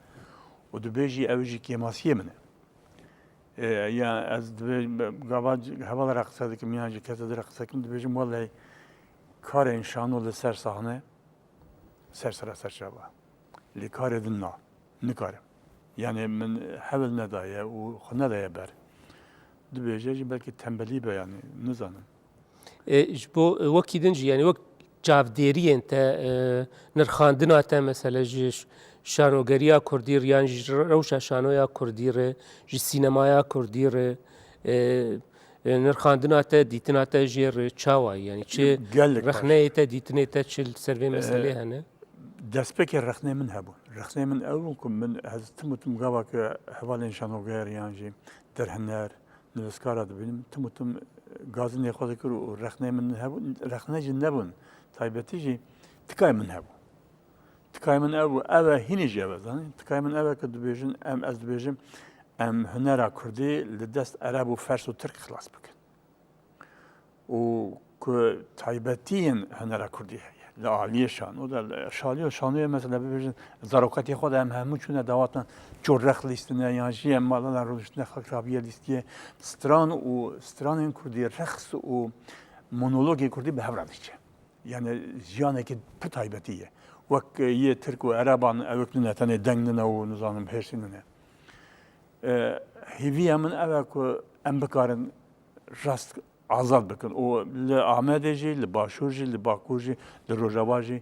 Û dibêjî ew jî kêmasiyê min e. E, ya ez dibê-, gava c-, hevala re qise dikim, yan jî kese di re qise dikim, dibêjim, welehî karên şano li ser sahne, ser sera ser çava. Lê karê din na, nikarim. Yani min hewl nedaye û xwe nedaye ber. Dibêje jî belkî tembelî be, yani nizanim. E, ji bo, e, wekî din jî, yani wek çavdêriyên te, e, nirxandina te mesele ji ş-, şanogeriya Kurdî re, yan jî ji rewşa şanoya Kurdî re, ji sînemaya Kurdî re, e, e, nirxandina te, dîtina te jê re çawa ye? Yani çi Gelek baş. Rexneyê te, dîtinê te çi li ser vê E, meselê hene? Destpêkê rexneyê min hebûn. Rexneyê min ew bûn ku min ez tim û tim gava ke hevalên şanoger yan jî derhiner, nivîskara dibînim, tim û tim gazinê xwe dikir û rexneyê min hebûn, rexne jî nebûn. Taybetî jî tikayê min hebû. Tikayê min ew bû, ev e, hînî jî ev e, zanî? Tikayê min ev e ku dibêjin, em, ez dibêjim, em hunera Kurdî li dest Ereb û Fers û Tirk xilas bikin. Û ku taybetiyên hunera Kurdî heye. Li aliyê şano de, li şaliyo şanoyê mesela bibêjin, zarokatiyê xwe de em hemû çûne dawatin, çû rex lîstine, yan jî em mala rûniştine xak rabiye lîstiye. Stran û stranên Kurdî, reqs û monologên Kurdî bi hev re diçe. Yani jiyanekî pir taybetî ye. Wek yê Tirk û Ereban ewik nine, tenê deng nine û nizanim hêrsî nine. E, hêviya min ew e ku em bikarin rast azad bikin û li Amedê jî, li Başûr jî, li Bakur jî, li Rojava jî,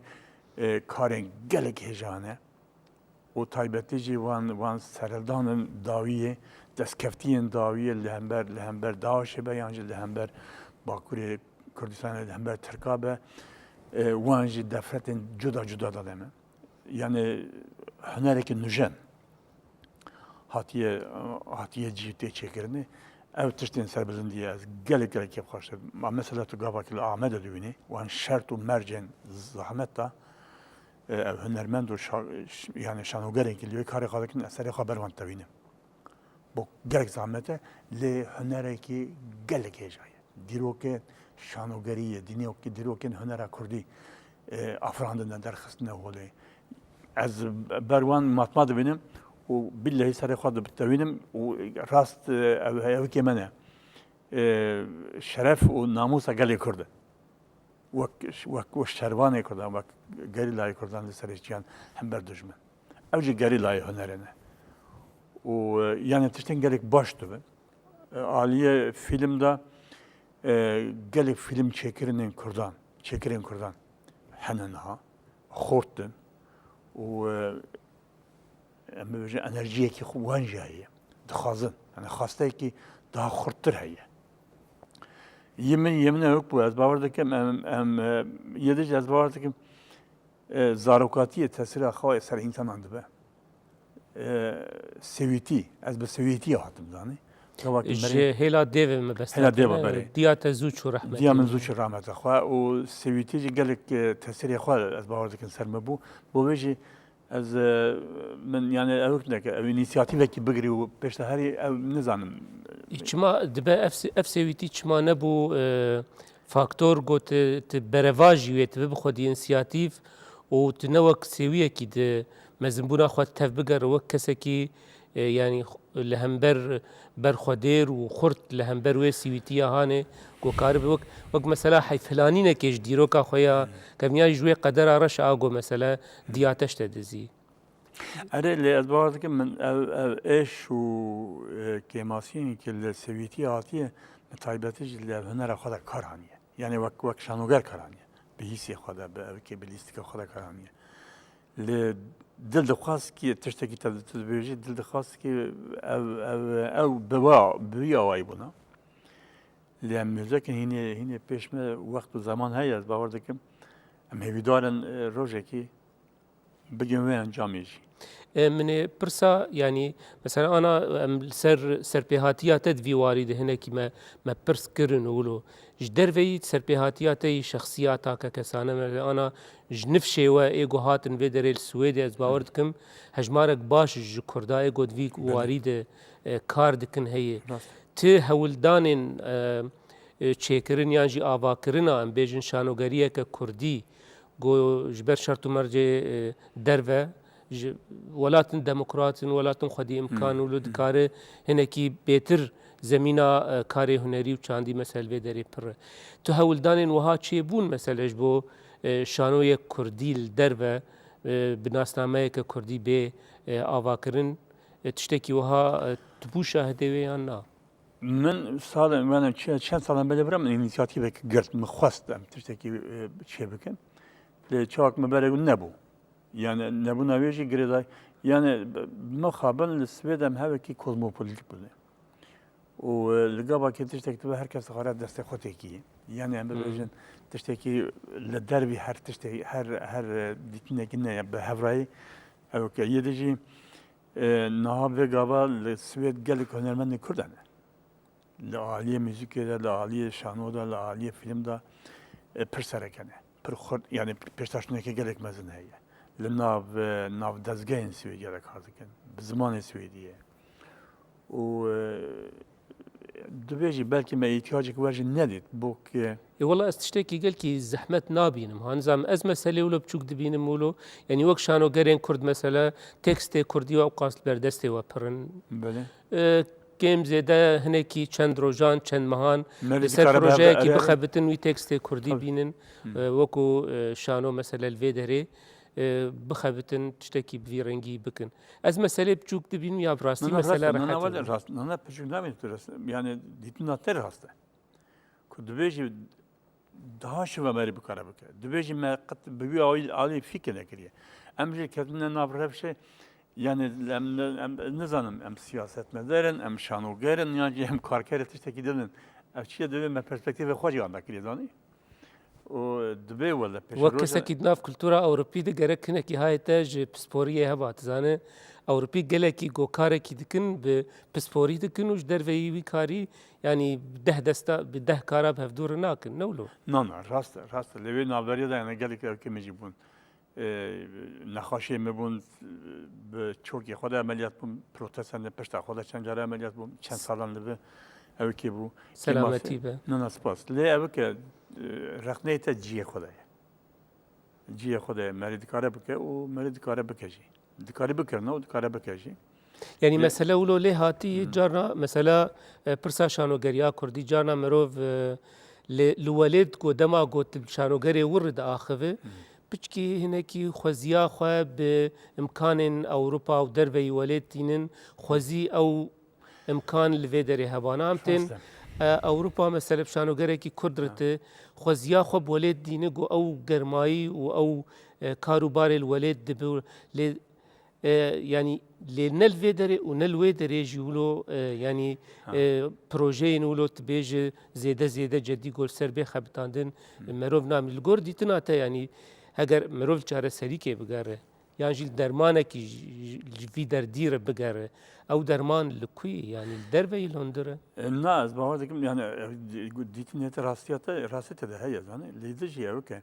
e, karên gelek hêja hene. Û taybetî jî van, van serhildanên dawiyê, destkeftiyên dawiyê li hember, li hember DAIŞê be yan jî li hember Bakurê Kurdistanê, li hember Tirka be, e, wan jî defretên cuda cuda dane me. Yani hunerekî nûjen hatiye, hatiye cî tê çêkirinê. Ev tiştên serbilindî ye. Ez gelek, gelek kêf xweş dibim. Ma mesela tu gavakî li Amedê dibînî, wan şert û mercên zehmet de, e, ev hunermend û şa-, ş-, yani şanogerên ki li wê karê xwe dikin, ez serê xwe ber wan tevînim. Bo gelek zehmet e, lê hunerekî gelek hêja ye. Dîrokên şanogerî ye, dînokê-, dîrokên hunera kurdî, e, afirandine, derxistine holê. Ez ber wan matma dibînim û billehî serê xwe dibitewînim û rast, e, ev heyevkê me ne. E, şeref û namûsa gelê Kurd e. Wek, wek, wek şervanê Kurdan, wek gerîlayê Kurdan li serê çiyan hember dijmin. Ew jî gerîlayê hunerê ne. Û, e, yani tiştên gelek baş dibin. E, aliyê fîlm de, e, gelek fîlm çêkirinên Kurdan, çêkirên Kurdan hene niha. Xurt in. Û, e, em bibêjin enerjiyekî xwe wan jî heye. Dixwazin. Yani xwasteyekî daha xurttir heye. Yê min, yê min ew bû. Ez bawer dikim, em, em, e, yê din jî ez bawer dikim, e, zarokatiyê tesîra xwe ser însanan dibe. E, sewîtî, ez bi sewîtiyê hatim zanî. Gavakî Ji merî hêla dêvê me bes Hêla dêva, dikine. Berê. Diya te zû çû rehmetê. Diya min zû çû rehmeta xwe û sewîtî jî gelek, e, tesîrê xwe ez bawer dikim ser me bû. Bo vê jî ez, e, min, yani, ew neke, ew înîsiyatîvekî bigirî û pêşte herî ew nizanim. Çima dibe ev se-, ev sewîtî çima nebû, e, faktor ku tu, tu berevajî wê, tu bibî xwedî însiyatîv û tu ne wek sêwiyekî di mezinbûna xwe tev bigere, wek kesekî, e, yanî li hember berxwedêr û xurt li hember wê sîwîtiya hanê ku karibe wek, wek mesela heyfhilanînekê ji dîroka xwe ya kevniya ji wê qedera reş a ku mesele diya te ji te dizî. Erê, lê ez bawer dikim min ev, ev êş û, e, kêmasiyên ki li sewîtiya hatiye, bi taybetî jî li hunera xwe de kar haniye. Yani wek, wek şanoger kar haniye. Bi hîsê xwe de, bi evkê, bi lîstika xwe de kar haniye. Lê dil dixwast ki tiştekî te tu dibêjî, dil dixwast ki ev, ev, ew bi wa, bi wî awayî bûna. Lê em mêzekin hînê, hînê pêş me wext û zeman heye, ez bawer dikim. Em hêvîdar in, e, rojekî bigin wê encamê jî. E, min ê pirsa, yanî, mesela, ana, em li ser serpêhatiya te di vî warî de hinekî me, me pirs kirin û wilo. Ji derveyî serpêhatiya te yî şexsiyata ke kesane me, ana ji nifşê we ê ku hatin vê derê li Swêdê, ez bawer dikim, hejmarek baş ji Kurda ê ku di vî Belê. warî de, e, kar dikin heye. Rast. Ti hewldanên, e, e, çêkirin yan jî avakirina, em bêjin, şanogeriyeke kurdî, ku ji ber şert û mercê, e, derve, ji welatin demokrat in, welatin xwedî imkan Hmm. û li dikare hinekî bêtir zemîna, e, karê hunerî û çandî mesel vê derê pir e. Tu hewldanên wiha çêbûn, mesele ji bo, e, şanoyek kurdî li derve, e, bi nasnameyeke kurdî bê, e, avakirin, e, tiştekî wiha, e, tu bû şahidê wê yan na? Min salên, yani çe-, çend salan belê bira min înîsiyatîvek girt, min xwest em tiştekî, e, çê bikin. Lê çawa ku min berê nebû. Yani nebûna wê jî girêdayî. Yani mixabin li Swêd em hevekî kozmopolitîk bûne. Û, e, li gava ke tiştek dibe her kes dixware destê xwe têkî. Yani em Hmm. bibêjin tiştekî li dervî her tiştekî, her, her, e, dîtinekî ne, bi hevrayî ew ke yê de jî, e, niha vê gava li Swêd gelek hunermendên Kurd hene. Li aliyê muzîkê de, li aliyê şano de, li aliyê fîlm de, e, pir sereke ne. Pir xurt, yani pêşdaştinekê gelek mezin heye. Li nav, e, nav dezgehên Swêdiya de kar dikin. Bi zimanê Swêdiyê. Û, e, dibêjî belkî me îhtiyacek wer jî nedît. Bo ke Ê wela ez tiştekî gelkî zehmet nabînim. Ha, nizam ez meselê wilo biçûk dibînim wilo. Yanî wek şanogerên Kurd mesela tekstê Kurdî û ewqas li ber destê we pir in. Belê. E, kêm zêde hinekî çend rojan, çend mehan Merî li ser dikare bi projeyekî hev-, bixebitin wî tekstê Kurdî Tabii. bînin. Hı. E, wekû, e, şano mesela li vê derê. e, bixebitin, tiştekî bi vî rengî bikin. Ez meselê biçûk dibînim ya bi rastî Na, na, mesele rast e. Na, na, rehet wele e. Rast, na, na, piçûk nabînim tu rast. Yani dîtina te rast e. Ku dibêjî daha şiva merî bikare bike. Dibêjî me qet bi wî alî, alî fîkir nekiriye. Em jî ketine nav rewşê, yani em, em, nizanim, em siyasetmeder in, em şanoger in, yan jî em karkerê tiştekî din in. Ev çiye divê me perspektîfê xwe jî anda kiriye, zanî? Û dibê wele pêşeroj Wek kesekî di nav kultura Ewropî de gerek hinekî hayê te ji pisporiyê heba. Tu zane, Ewropî gelekî go karekî dikin, bi pisporî dikin û ji derveyî wî karî, yanî bi deh desta, bi deh kara bi hevdû re nakin, ne wilo? Na, na, rast e, rast e. Lê wê navberiya de yani gelek ew kemî jî bûn. E, nexweşê min bûn, bi çokê xwe de emeliyat bûm, protezên pişta xwe de çend cara emeliyat bûm, çend salan li bi ew kê bû. Selametî be. Na, na, spas. Lê ew ke, e, rexneyê te cihê xwe de ye. Cihê xwe de ye. Merî dikare bike û merî dikare bike jî. Dikare bikirine û dikare bike jî. Yanî Lê mesele wilo lê hatî, Hmm. carna mesela, e, pirsa şanogeriya kurdî, carna mirov, e, li, li welêt ku dema ku tu şanogerê wir diaxive, Hmm. piçkî hinekî xweziya xwe bi imkanên Ewropa û derveyî welêt tînin, xwezî ew imkan li vê derê hebana. Em tên, Rast e. e, Ewropa mesela bi şanogerekî kurd Ha. riti, xweziya xwe bi welêt dîne ku ew germayî û ew, e, kar û barê li welêt dibe. Lê, e, yanî lê ne li vê derê û ne li wê derê jî wilo, e, yanî, Ha. e, projeyên wilo tu bêje zêde zêde cedî gol ser bê xebitandin, Hı. merov namî. Li gor dîtina te, yanî heger merov çareserîkê bigere, yan jî dermanekî ji, ji, ji vî derdî re bigere, ew derman li ku ye? Yanî li derveyî li hundir e? E, na, ez bawer dikim, yani, e, di-, dîtinê te rastiya te, rastî te de heye, zanî. Lê di jî ew ke,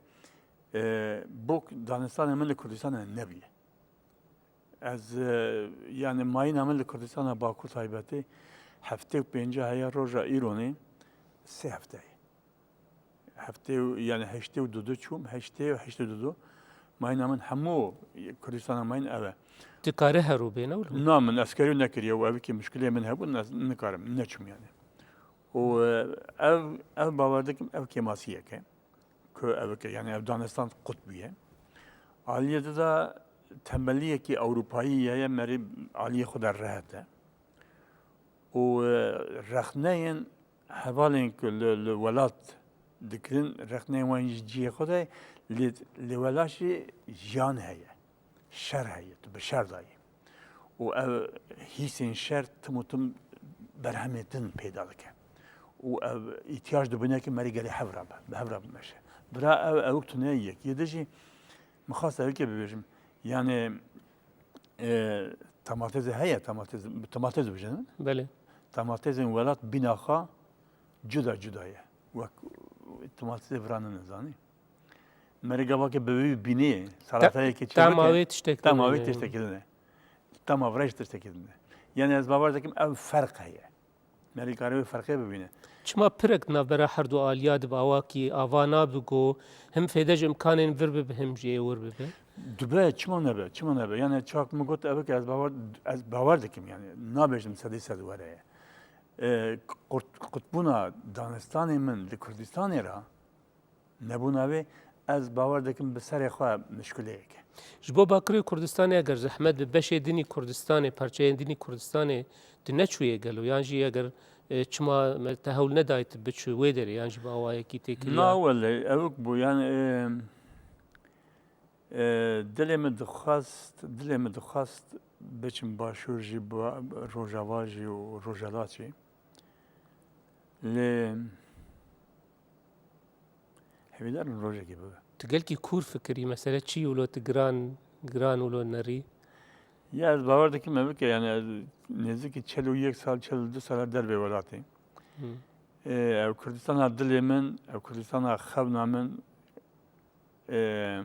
e, bok danistanê min li Kurdistanê nebûye. Ez, e, yani, mayîna min li Kurdistana Bakur taybetî heftê û pênc heye, roja îronê sê hefte ye. Heftê û, yani heştê û dudu çûm, heştê û heştê û dudu. Mayîna min hemû Kurdistana mayîn ev e. Dikare herû bê, ne wilo? Na, min eskerî nekiriye û ev ki muşkilê min hebûn, ez nikarim, neçûm yani. Û, e, ev, ev bawer dikim, ev kêmasiyek e. Ku ev ki, yani ev danistan qut bûye. Aliyê di de tembeliyekî Ewropayî heye, merî aliyê xwe de rehet e. Û, e, rexneyên hevalên ku li, li welat dikirin, rexneyên wan ji cihê xwe de, li, li welat jî jiyan heye, şer heye, tu bi şer de yî. Û ev hîsên şer tim û tim berhemê din peyda dike. Û ev îtiyac dibûne ki merî gelê hev re be, bi hev re bimeşe. Bira ev, ew tune yek. Yê di jî min xwest ew ke bibêjim. Yani, e, tamatêzê heye, tamatêz, bi tamatêz dibêjin. Belê. Tamatêzên welat bîna xwe cuda cuda ye. Wek tamatêzê vira nizanî. Merî gava ke bi wî bînê, Ta-, salatayekê çê tema bike, wê tiştek tema wê nîne. Tiştekî din e. Tema vira jî tiştekî din e. Yani ez bawer dikim ev ferq heye. Merî kare wê ferqê bibîne. Çima pirek di navbera her du aliya dibe, awa kî ava nabe ku him fêde ji imkanên vir bibe, him jî ê wir bibe? Dibe, çima nebe, çima nebe? Yani çak min got, ev ki ez bawer, ez bawer dikim yani. Nabêjim sedî sed were ye. E, qut-, qutbûna danistanê min li Kurdistanê re, nebûna wê, ez bawer dikim bi serê xwe mişkileyek e. Ji bo Bakurê Kurdistanê eger zehmet bi beşê dinî Kurdistanê, parçeyên dinî Kurdistanê tu neçûyê gelo? Yan jî eger, e, çima me te hewl nedayî tu biçû wê derê, yan jî bi awayekî têkiliya? Na wele, ewk bû, yani, e, e, dilê min dixwest, dilê min dixwest biçim Başûr jî, ba-, Rojava jî û Rojhelat jî. Lê hêvîdar im rojekê bibe. Tu gelkî kûr fikirî, mesele çi wilo tu giran, giran wilo nerî? Ya ez bawer dikim me bike, yani ez nêzîkî çel û yek sal, çel û du sala dervê welatê. Hı. Ê, ev Kurdistana dilê min, ev Kurdistana xewna min, ê,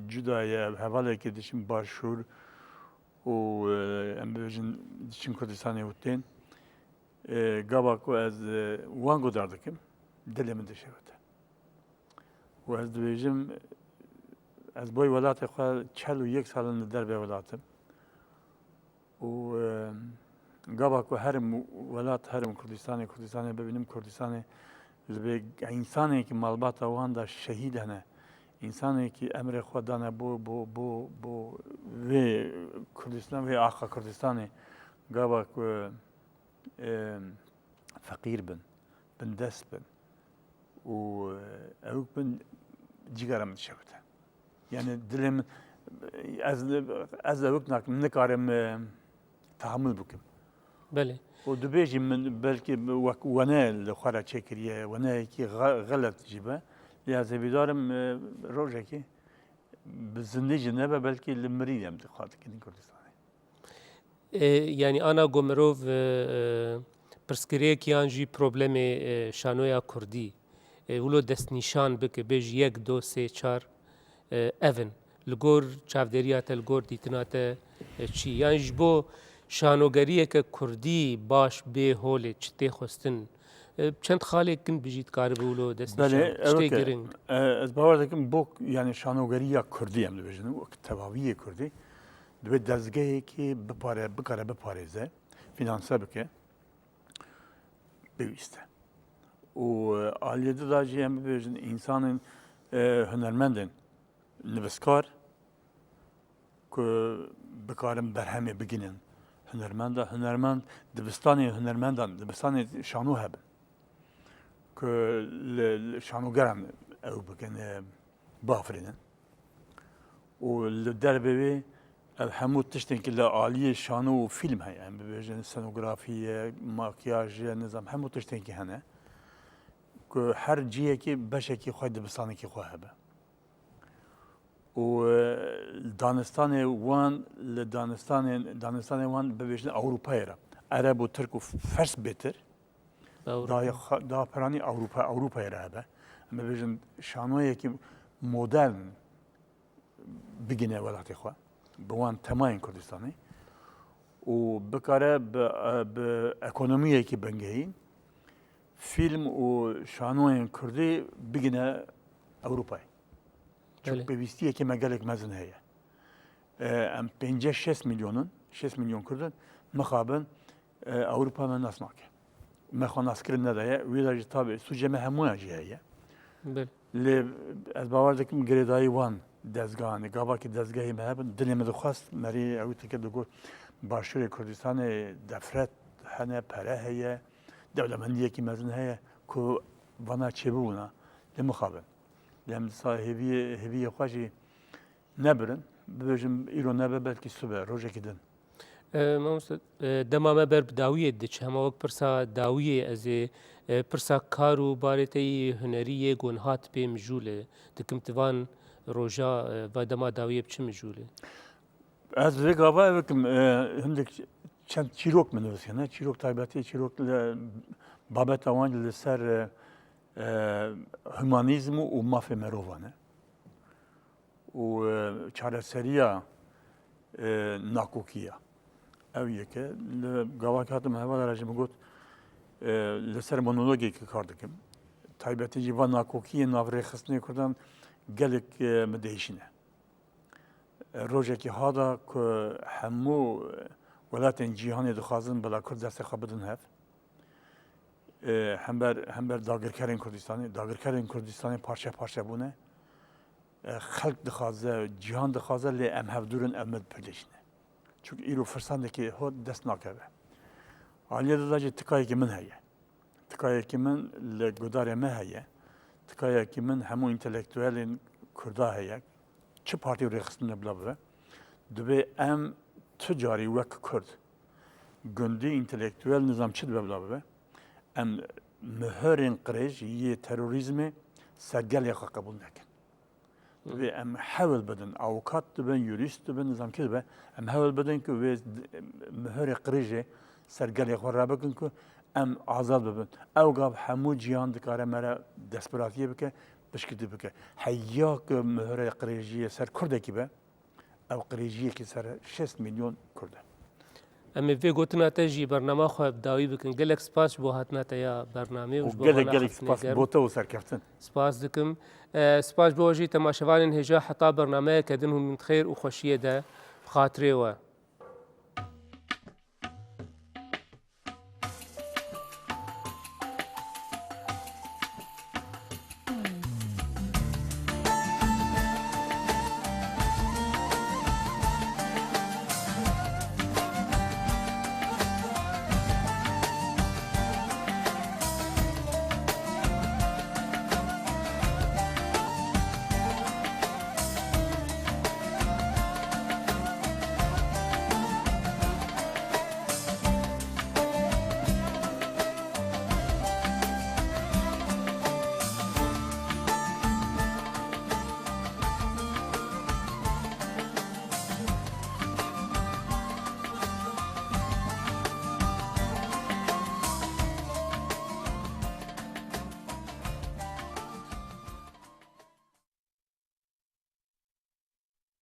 cuda ye, ev hevalekê diçin Başûr û, ê, em bibêjin diçin Kurdistanê û tên. Ê, gava ku ez, ê, wan guhdar dikim, dilê min dişewite. Û ez dibêjim, ez boy welatê xwe çel û yek sal in li dervê welat im. Û, e, gava ku herim welat, herim Kurdistanê, Kurdistanê bibînim, Kurdistanê li vê însanên ki malbata wan de şehîd hene, Însanekî emrê xwe dane bo, bo, bo, bo vê Kurdistan, vê axa Kurdistanê, gava ku, e, feqîr bin, bindest bin û, e, ewk bin, cîgera min dişewite. Yani dilê min, ez, ez ewk nakim, nikarim, e, tahammul bikim. Belê. Û dibêjî min belkî wek wene li xwe re çêkiriye, weneyekî xe-, xelet jî be. Lê ez hêvîdar im, e, rojekê bi zindî jî nebe, belkî li mirî em dixwatin Kurdistanê. E, yanî ana ku mirov, e, e, pirsgirêk yan jî problemê, e, şanoya kurdî, e, wilo destnîşan bike, bêjî yek, do, sê, çar, e, ev in. Li gor çavdêriya te, li gor dîtina te, e, çi? Yan ji bo şanogeriyeke kurdî baş bê holê çi tê xwestin? E, çend xalê kin bijî dikaribe wilo destnîşan? Belê, ew tiştê e, giring. E, ez bawer dikim bo, yani şanogeriya kurdî em dibêjin, wek tevaviyê kurdî, divê dezgehekî bipare-, bikare biparêze, finanse bike, pêwîst e. Û, e, aliyê di de jî em bibêjin, însanên, e, hunermendên nivîskar ku bikarin berhemê bigihînin hunermenda, hunermend, dibistanê hunermendan, dibistanê şano hebin ku li, li şanogeran ew bikin, e, biafirînin. Û li dervê wê ev hemû tiştên ku li aliyê şano û fîlm heye, em bibêjin senografiye, makyaj e, nizam hemû tiştên ku hene, ku her cihekî beşekî xwe, dibistanekî xwe hebe. Û, e, danistanê wan, li danistanê, danistanê wan bibêjin Ewropayê re. Ereb û Tirk û Fers bêtir. Ewropa. Daha, daha peranî Ewropa, Ewropayê re hebe. Em bibêjin şanoyekî modern bigine welatê xwe. Bi wan temayên Kurdistanê. Û bikare bi, e, bi ekonomiyekî bingehîn fîlm û şanoyên kurdî bigine Ewropayê. Çünkü Belê. Pêwîstiyekî me gelek mezin heye. E, em pêncî şêst milyon in, şêst milyon Kurd in, mixabin, e, Ewropa me nas nake. Me xwe naskirin nedaye, wî de jî tabi sûcê me hemûyan jî heye. Belê. Lê ez bawer dikim girêdayî wan dezgehan e. Gava ki dezgehê me hebin, dilê me dixwest, merî ew tike digot, Başûrê Kurdistanê defret hene, pere heye, dewlemendiyekî mezin heye ku vana çêbibûna, lê mixabin. Lê em disa hêviyê, hêviyê xwe jî nebirin, bibêjim îro nebe, belkî sibe, rojekî din. E, mamoste, e, dema me ber bi dawiyê diçe, hema wek pirsa dawiyê ez ê, e, pirsa kar û barê te yî hunerî yê ku niha tu pê mijûl e, dikim tu van roja, e, va dema dawiyê bi çi mijûl e? Ez vê gava ev bikim, e, hindik çend çîrok min nivîsîne. Çîrok taybetî, çîrok li babeta wan li ser, e, e, humanîzm û mafê merovan e. Û, e, çareseriya, e, nakokiya. Ew yek e. Li gava ki hatim hevala re jî min got, e, li ser monologekî kar dikim. Taybetî jî va nakokiyê nav rêxistinê Kurdan gelek, e, min dihêşîne. Rojekî hada ku hemû welatên cîhanê dixwazin bila Kurd destê xwe bidin hev. E, hember, hember dagirkerên Kurdistanê, dagirkerên Kurdistanê parçe parçe bûne. E, xelk dixwaze, cîhan dixwaze, lê em hevdûr in, ev me dipirlêşîne. Çunku îro firsandekî hot dest nakeve. Aliyê dida jî tikayekî min heye. Tikayekî min li gudarê me heye. Tikayekî min hemû întelektuelên Kurda heye. Çi partî û rêxistinê bila bibe, divê em tu carî wek Kurd, gundî, întelektuel, nizam çi dibe bila bibe, em mihorên qirêj yê terorîzmê ser gelê xwe qebûl nekin. Divê em hewl bidin, avukat dibin, yurîst dibin, nizam kê dibe, em hewl bidin ku vê d-, mihorê qirêjê ser gelê xwe rabikin ku em azad bibin. Ew gav hemû cîhan dikare me re destbiratiyê bike, piştgirtî bike. Heya ku mihorê qirêjiyê ser Kurdekî be, ew qirêjiyekî ser şêst milyon Kurd e. Em ê vê gotina te jî bernama xwe bi dawî bikin. Gelek spas ji bo hatina te ya bernamê û ji bo gelek, gelek spas bo te û serkeftin. Spas dikim. E, spas ji bo jî temaşevanên hêja heta bernameyeke din hûn min xêr û xweşiyê de bi xatirê we.